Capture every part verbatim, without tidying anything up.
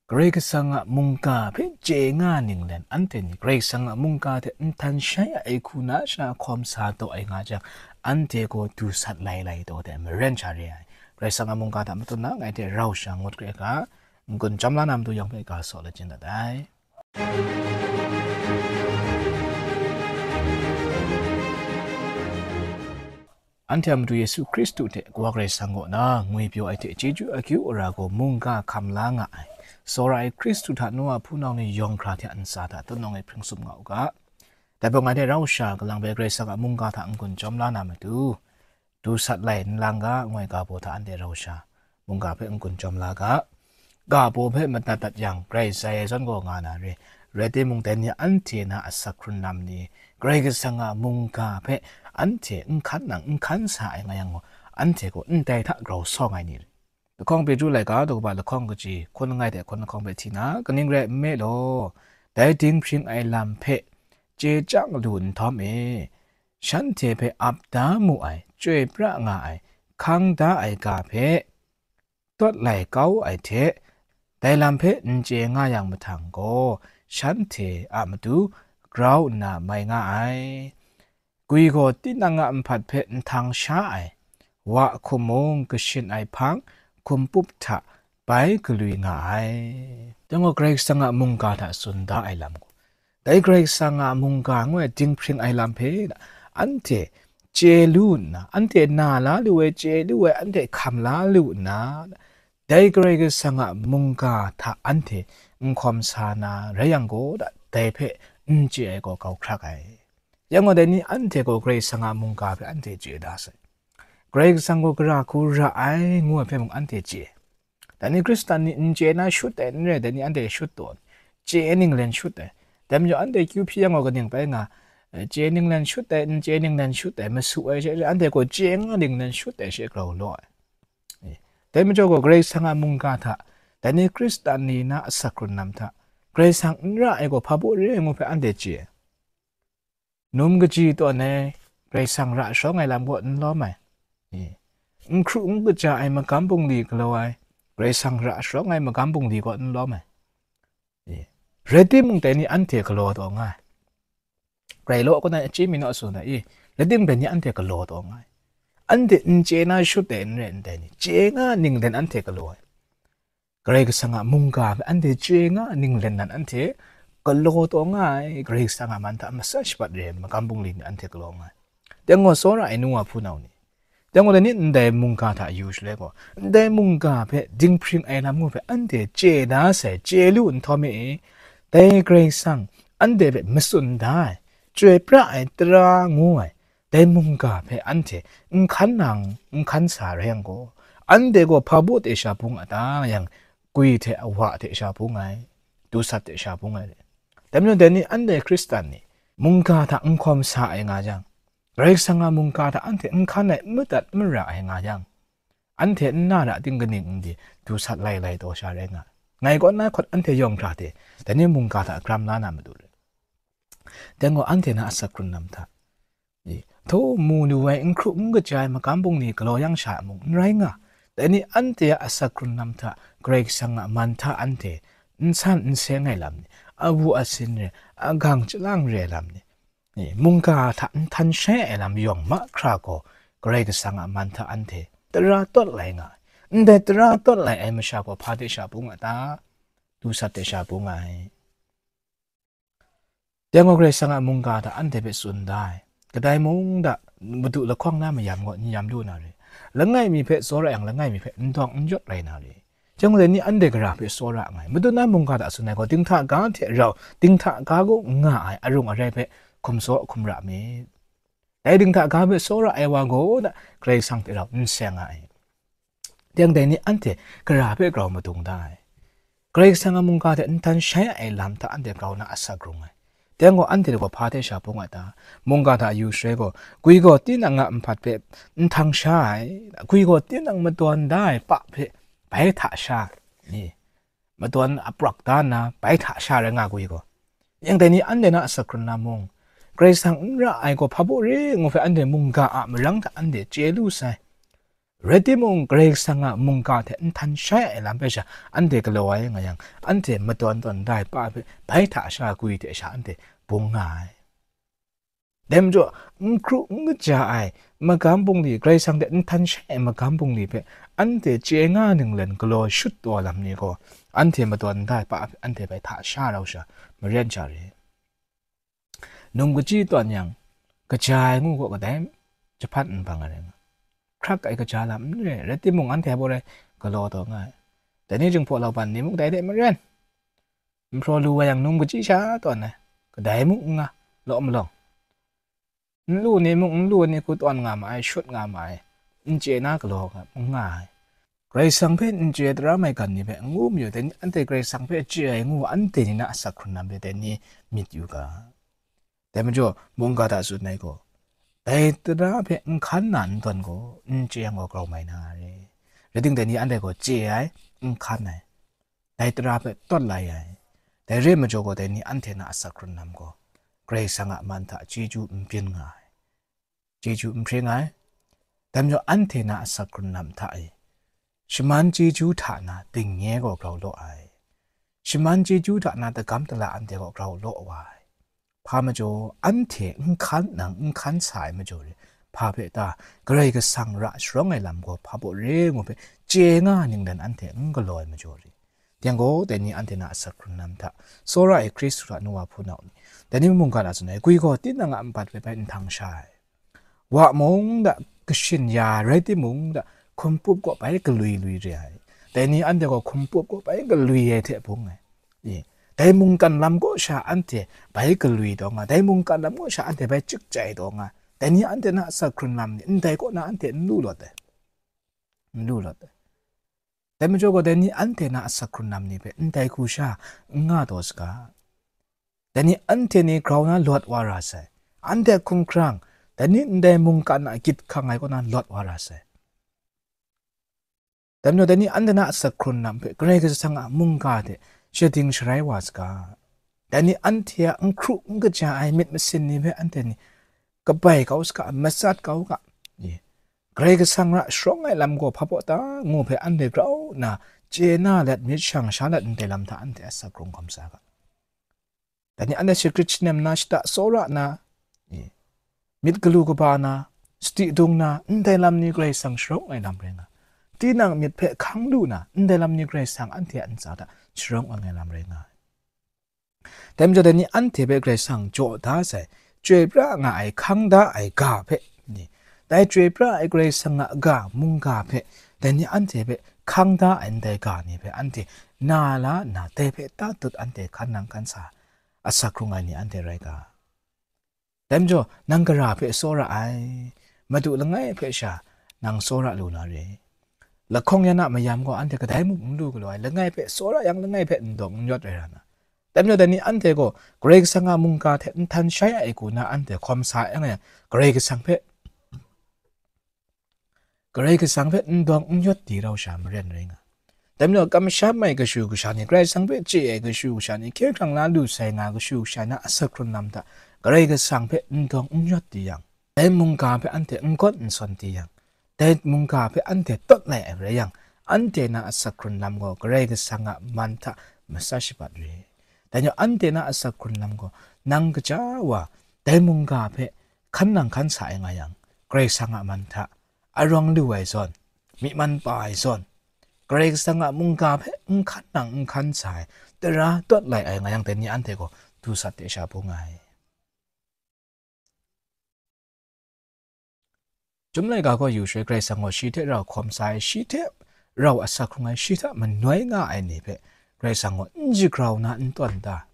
Karai Kasang a mungga hpe chye nga ninglen, anhte ni Karai Kasang a mungga hte nhtan shai ai hku na sha hkawm sa taw ai nga jang, anhte gaw du sat lai lai taw de maren sha re ai. Karai Kasang a mungga hta matut na ngai hte rau sha ngut kre ga, n-gun chyawm la na matu yawng hpe ga saw lachyum dat ai. Anhte a Madu Yesu Hkristu hte Kawa Karai Kasang kaw na ngwi pyaw ai hte chyeju akyu ara gaw mungga hkam la nga ai, tsawra ai Hkristu hta nu a hpunau ni yawng hkra hte a ntsa hta tutnawng e hpring sum nga u ga. Dai hpung ngai hte rau sha kalang bai Karai Kasang a mungga hta n-gun chyawm la na matu, du sat lai n lang ga, ngu ai ga baw hta anhte rau sha mungga hpe n-gun chyawm la ga. Ga baw hpe madat dat yang, grai sai ai zawn gaw nga na re. Rai timung, dai ni anhte na asak hkrun lam ni, Karai Kasang a mungga hpe anhte n hkan nang n hkan sa ai nga yang gaw, anhte gaw ndai hta grau sawng ai ni re. Lahkawng Petru laika daw kaba lahkawng kaji hkun langai hte hkun lahkawng hpe hti na, kaning rai nme law, dai dinghpring ai lam hpe chye chyang lu nhtawm e, shanhte hpe ap da mu ai, chyoi pra nga ai, hkang da ai ga hpe tawt lai kau ai hte, dai lam hpe n chye nga yang mahtang gaw, shanhte a matu grau nna mai nga ai. Gwi gaw tinang a nhpat hpe nhtang sha ai, wa hkum mung kashin ai hpang hkum pup hta bai galwi nga ai. Dai gaw Karai Kasang a mungga hta tsun da ai lam gaw, dai Karai Kasang a mungga ngu ai dinghpring ai lam hpe anhte chye lu nna, anhte na la lu ai, chye lu ai, anhte hkam la lu nna, dai Karai Kasang a mungga hta anhte n hkawm sa na rai yang gaw, dai hpe n chye ai gaw grau hkrak ai. Yang gaw, dai ni anhte gaw Karai Kasang a mungga hpe anhte chye da sai. Karai Kasang gaw gara hku ra ai, ngu ai hpe mung anhte chye. Dai ni Hkristan ni n chye na shut ai n rai, dai ni anhte shut taw, chye ninglen shut ai. Dai majaw anhte kyu hpyi yang gaw kaning bai nga, eh, chye ninglen shut ai, n chye ninglen shut ai, masu ai she, anhte gaw chye nga ninglen shut ai she grau law ai. Eh, dai majaw gaw Karai Kasang a mungga hta, dai ni Hkristan ni na asak hkrun lam hta, Karai Kasang n ra ai gaw hpa baw re ai ngu hpe anhte chye. Num kaji tawn ai, Karai Kasang ra sharawng ai lam kaw n lawm ai. E, n hkru n kaja ai magam bungli galaw ai, Karai Kasang ra sharawng ai magam bungli kaw n lawm ai. E, rai timung, dai ni anhte galaw taw nga ai. Rai law, kaw na achyi mi naw tsun ai, e, rai timung, dai ni anhte galaw taw nga ai. Anhte n chye na shut ai n rai ndai ni, chye nga ninglen anhte galaw ai. Karai Kasang a mungga hpe anhte chye nga ninglen nan anhte galaw taw nga ai, Karai Kasang a man hta masa shapat re ai magam bungli ni anhte galaw nga ai. Dai gaw tsawra ai nu wa hpunau ni, dai gaw dai ni ndai mungga hta yu shaloi gaw, ndai mungga hpe dinghpring ai lam ngu hpe anhte chye da sai, chye lu nhtawm e, dai Karai Kasang anhte hpe matsun da ai, chyoi pra ai tara ngu ai, dai mungga hpe anhte n hkan nang, n hkan sa rai yang gaw, anhte gaw hpa baw hte sha bung a ta yang, gwi hte awa hte sha bung ai, dusat hte sha bung ai. Dai majaw, dai ni anhte Hkristan ni, mungga hta n hkawm sa ai nga yang, Karai Kasang a mungga hta anhte n hkan ai, n madat n mara ai nga yang, anhte n na ra ting kaning n di, dusat lai lai taw sha rai nga ai. Ngai kaw na hkawt anhte yawng hkra hte, dai ni mungga hta hkram la na matu re. Dai gaw anhte na asak hkrun lam hta, e, htaw mu lu ai, n hkru n kaja ai magam bungli galaw yang sha mung n rai nga. Dai ni anhte a asak hkrun lam hta, Karai Kasang a man hta anhte n san n seng ai lam ni, awu asin re, agang chyalang re ai lam ni, e, mungga hta nhtan shai ai lam yawng mahkra gaw, Karai Kasang a man hta anhte tara tawt lai nga ai. Ndai tara tawt lai ai masha gaw hpa hte sha bung a ta? Dusat hte sha bung ai. Dai gaw Karai Kasang a mungga hta anhte hpe tsun da ai. Kadai mung hta, madu lahkawng na mayam gaw n yam lu na re. Langai mi hpe tsawra yang, langai mi hpe n dawng n yawt rai na re. Chyang gaw dai ni anhte gara hpe tsawra nga ai. Madu na mungga hta tsun ai gaw, dinghta ga hte rau, dinghta ga kaw nga ai, arung arai hpe hkum tsaw hkum ra myit. Dai dinghta ga hpe tsawra ai wa gaw na, Karai Kasang hte rau n seng nga ai. Teng dai ni anhte gara hpe grau madung da ai. Karai Kasang a mungga hte nhtan shai ai lam hta anhte grau na asak rung ai. Teng gaw anhte gaw hpa hte sha bung ai ta? Mungga hta yu shaloi gaw, gwi gaw tinang a nhpat hpe nhtang sha ai, gwi gaw tinang madawn da ai pa hpe bai hta sha, ni, madawn aprawk da nna bai hta sha rai nga gwi gaw. Yang dai ni anhte na asak hkrun na mung, Karai Kasang n ra ai gaw hpa baw re ngu hpe anhte mungga a marang hta anhte chye lu sai. Rai timung, Karai Kasang a mungga hte nhtan shai ai lam hpe sha anhte galaw ai nga yang, anhte madawn tawn da ai pa hpe bai hta sha gwi hte sha anhte bung nga ai. Dai majaw, n hkru n kaja ai magam bungli, Karai Kasang hte nhtan shai ai magam bungli hpe anhte chye nga ninglen galaw shut taw lam ni gaw, anhte madawn da ai pa hpe anhte bai hta sha rau sha, maren sha re. Num kachyi tawn yang, kaja ai ngu gaw kadai jahpan n bang ai rai nga, hkrak ai kaja lam n re, rai timung, anhte a baw rai galaw taw nga ai. Dai ni Jinghpaw Laban ni mung dai hte maren, n hpraw lu ai yang, num kachyi sha tawn ai, kadai mung n nga, law malawng. N lu ni mung, n lu ni hku tawn nga ma ai, shut nga ma ai, n chye na galaw nga, n nga ai. Karai Kasang hpe n chye daram ai gan ni hpe n ngu mayu, dai ni anhte Karai Kasang hpe chye ai ngu, anhte ni na asak hkrun lam hpe dai ni myit yu ga. Dai majaw, mungga hta tsun ai gaw, dai tara hpe n hkan na n tawn gaw, n chye yang gaw grau mai na re. Rai timung, dai ni anhte gaw chye ai, n hkan ai, dai tara hpe tawn lai ai. Dai re ai majaw gaw, dai ni anhte na asak hkrun lam gaw, Karai Kasang a man hta chyeju n byin nga ai, chyeju n hpring ai. Dai majaw, anhte na asak hkrun lam hta e, shaman chyeju hta na dingnye gaw grau law ai, shaman chyeju hta na dagam dala anhte gaw grau law wa ai. Hpa majaw, anhte n hkan nang n hkan sa ai majaw re, hpa hpe ta, Karai Kasang ra sharawng ai lam gaw hpa baw re ngu hpe chye nga ninglen anhte n galaw ai majaw re. Yang gaw, dai ni anhte na asak hkrun lam hta, tsawra ai Hkristu hta nu wa hpunau ni, dai ni mungga hta tsun ai, gwi gaw tinang a nbat hpe bai nhtang sha ai. Wa mung da kashin ya rai timung da, hkum pup gaw bai galwi lui re ai. Dai ni anhte gaw hkum pup gaw bai galwi ai hte bung ai. E, dai mungkan lam kaw sha anhte bai galwi taw nga, dai mungkan lam kaw sha anhte bai chyik chyai taw nga, dai ni anhte na asak hkrun lam ni ndai kaw na anhte n lu lawt ai, n lu lawt ai. Dai majaw gaw, dai ni anhte na asak hkrun lam ni hpe ndai hku sha n nga taw saga. Dai ni anhte ni grau na lawt wa ra sai, anhte hkumhkrang, dai ni ndai mungkan a gyit hkang ai kaw na lawt wa ra sai. Dai majaw, dai ni anhte na asak hkrun lam hpe Karai Kasang a mungga hte shading sharai wa saga. Dai ni anhte a n hkru n kaja ai myit masin ni hpe anhte ni kabai kau saga, matsat kau ga. Ye. Karai Kasang ra sharawng ai lam gaw hpa baw ta ngu hpe anhte grau nna chye na let, myit shang sha let ndai lam hta anhte asak hkrung hkawm sa ga. Dai ni anhte shagrit shanem na, shata tsawra na, e, myit galu kaba na, sadi dung na, ndai lam ni Karai Kasang sharawng ai lam rai nga. Tinang myit hpe hkang lu na, ndai lam ni Karai Kasang anhte a ntsa hta sharawng ai lam rai nga ai. Dai majaw, dai ni anhte hpe Karai Kasang jaw da sai, chyoi pra nga ai, hkang da ai ga hpe, ni, dai chyoi pra ai Karai Kasang a ga, mungga hpe, dai ni anhte hpe hkang da ai ndai ga ni hpe anhte na la nna, dai hpe tatut anhte hkan nang hkan sa, asak hkrung ai ni anhte rai ga. Dai majaw, nang gara hpe tsawra ai, Madu langai hpe sha nang tsawra lu na re. Lahkawng yan a mayam gaw anhte kadai mung n lu galaw ai, langai hpe tsawra yang, langai hpe n dawng n yawt rai ra na. Dai majaw, dai ni anhte gaw Karai Kasang a mungga hte nhtan shai ai hku na anhte hkawm sa ai, nga yang, Karai Kasang hpe, Karai Kasang hpe n dawng n yawt di rau sha maren rai nga. Dai majaw, kamsham ai kashu kasha ni, Karai Kasang hpe chye ai kashu kasha ni, hkye hkrang la lu sai nga kashu kasha na asak hkrun lam hta, Karai Kasang hpe n dawng n yawt di yang, dai mungga hpe anhte n gawt n sawn di yang, dai mungga hpe anhte tawt lai ai rai yang, anhte na asak hkrun lam gaw Karai Kasang a man hta matsa shabat re. Dai majaw, anhte na asak hkrun lam gaw, nang kaja wa dai mungga hpe hkan nang hkan sa ai nga yang, Karai Kasang a man hta arawng lu ai zawn, myi man pa ai zawn, Karai Kasang a mungga hpe n hkan nang n hkan sa ai, tara tawt lai ai nga yang, dai ni anhte gaw du sat de sha bung ai. Chyum laika gaw yu shaloi, Karai Kasang gaw shi hte rau hkawm sa ai, shi hte rau asak hkrung ai, shi hta manoi nga ai ni hpe Karai Kasang gaw n shagrau na n tawn da,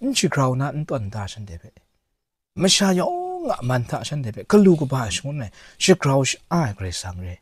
n shagrau na n tawn da, shanhte hpe, masha yawng a man hta shanhte hpe galu kaba shangun ai, shagrau sha-, ai Karai Kasang re.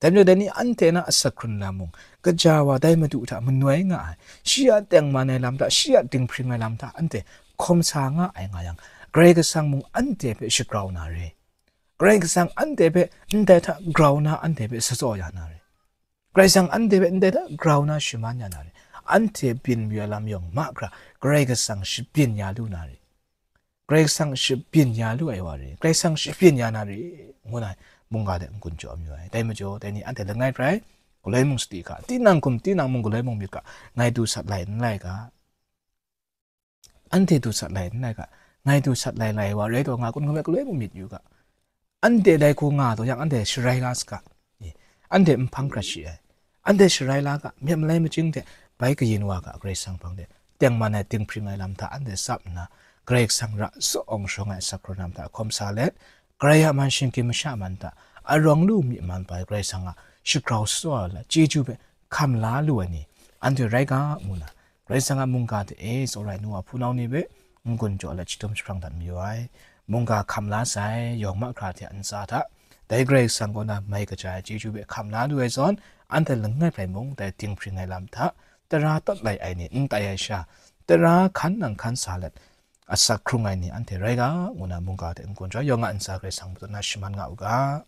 Dai majaw, dai ni anhte na asak hkrun lam mung, kaja wa dai Madu hta manoi nga ai, shi a tengman ai lam hta, shi a dinghpring ai lam hta anhte hkawm sa nga ai nga yang, Karai Kasang mung anhte hpe shagrau na re. Karai Kasang anhte hpe ndai hta grau na anhte hpe tsatsaw ya na re. Karai Kasang anhte hpe ndai hta grau na shaman ya na re. Anhte byin mayu ai lam yawng mahkra Karai Kasang shabyin ya lu na re. Karai Kasang shabyin ya lu ai wa re, Karai Kasang shabyin ya na re, ngu na ai mungga de n-gun jaw mayu ai. Dai majaw, dai ni anhte langai rai, galoi mung sadi ga, tinang hkum, tinang mung galoi mung myit ga, ngai du sat lai n lai ga, anhte du sat lai n lai ga, ngai du sat lai lai wa rai taw, nga kun hkam e galoi mung myit yu ga, anhte dai hku nga taw yang, anhte sharai la saga, anhte nhpang hkrat shi ai, anhte sharai la ga, myit malai machying hte bai kayin wa ga, Karai Kasang hpang de tengman ai dinghpring ai lam hta anhte tsap nna, Karai Kasang ra tsaw awng shawng ai asak hkrung lam hta hkawm sa let, Karai a man shinggyim masha man hta arawng lu myi man bai Karai Kasang a shagrau shawa la chyeju hpe hkam la lu ai ni, anhte rai ga, ngu na, Karai Kasang a mungga hte e tsawra ai nu wa hpunau ni hpe n-gun jaw let, chyadum jahprang dat mayu ai. Mungga hkam la sai, yawng mahkra hte a ntsa hta, dai Karai Kasang kaw na mai kaja ai chyeju hpe hkam la lu ai zawn, anhte langai rai mung, dai dinghpring ai lam hta tara tawt lai ai ni n tai ai sha, tara hkan nang hkan sa let, asak hkrung ai ni anhte rai ga, ngu na mungga hte n-gun jaw, yawng a ntsa Karai Kasang put na shaman nga u ga.